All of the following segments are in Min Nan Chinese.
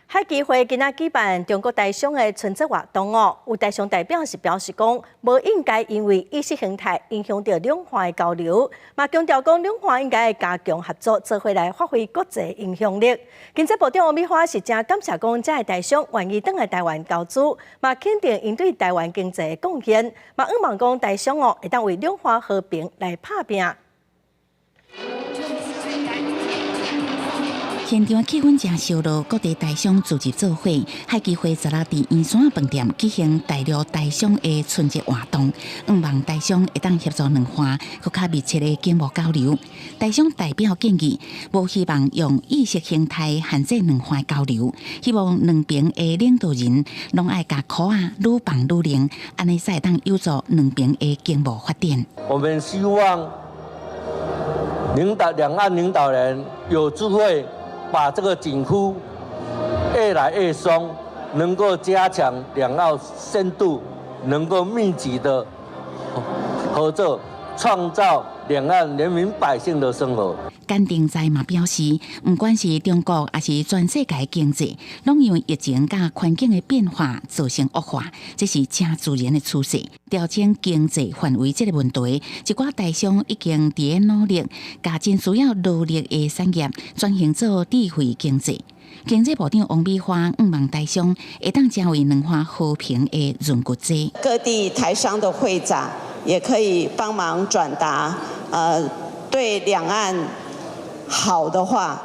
海基會今仔舉辦中國台商的春節活動哦，有台商代表是表示講，無應該因為意識形態影響著兩岸的交流，嘛強調講兩岸應該加強合作，做伙來發揮國際影響力。經濟部長王美花是誠感謝講，遮的台商願意轉來台灣投資，嘛肯定𪜶對台灣經濟的貢獻，嘛向望講台商哦會當為兩岸和平來拍拚。現場氣氛誠燒熱，各地台商聚集做伙。海基會昨昏佇圓山飯店舉行大陸台商的春節活動，向望台商會當協助兩岸閣較密切的經貿交流。台商代表建議，無希望用意識形態限制兩岸交流，希望兩邊的領導人攏愛共箍仔愈綁愈緊，按呢才會當有助兩邊的經貿發展。我們希望領導兩岸領導人有智慧，把這個緊箍越來越鬆，能夠加強兩岸深度，能夠密集的合作，創造兩岸人民百姓的生活。簡定在嘛表示，毋管是中國抑是全世界經濟，攏因為疫情佮環境的變化造成惡化，這是誠自然的趨勢。調整經濟範圍這個問題，一寡台商已經佇咧努力，共真需要勞力的產業轉型做智慧經濟。經濟部長王美花向望台商會當成為兩岸和平的潤滑劑。各地台商的會長也可以幫忙轉達，對兩岸好的話，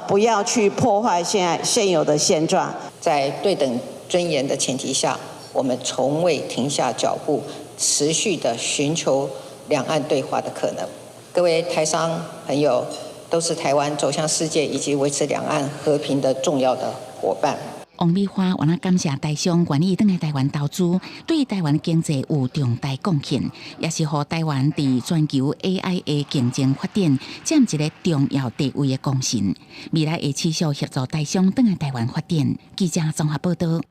不要去破壞現在現有的現狀。在對等尊嚴的前提下，我們從未停下腳步，持續的尋求兩岸對話的可能。各位台商朋友，都是台灣走向世界以及維持兩岸和平的重要的夥伴。王美花嘛感謝台商願意轉來台灣投資，對台灣經濟有重大貢獻，也是予台灣佇全球 AI 的競爭發展佔一个重要地位的功臣。未來會持續協助台商轉來台灣發展。記者綜合報道。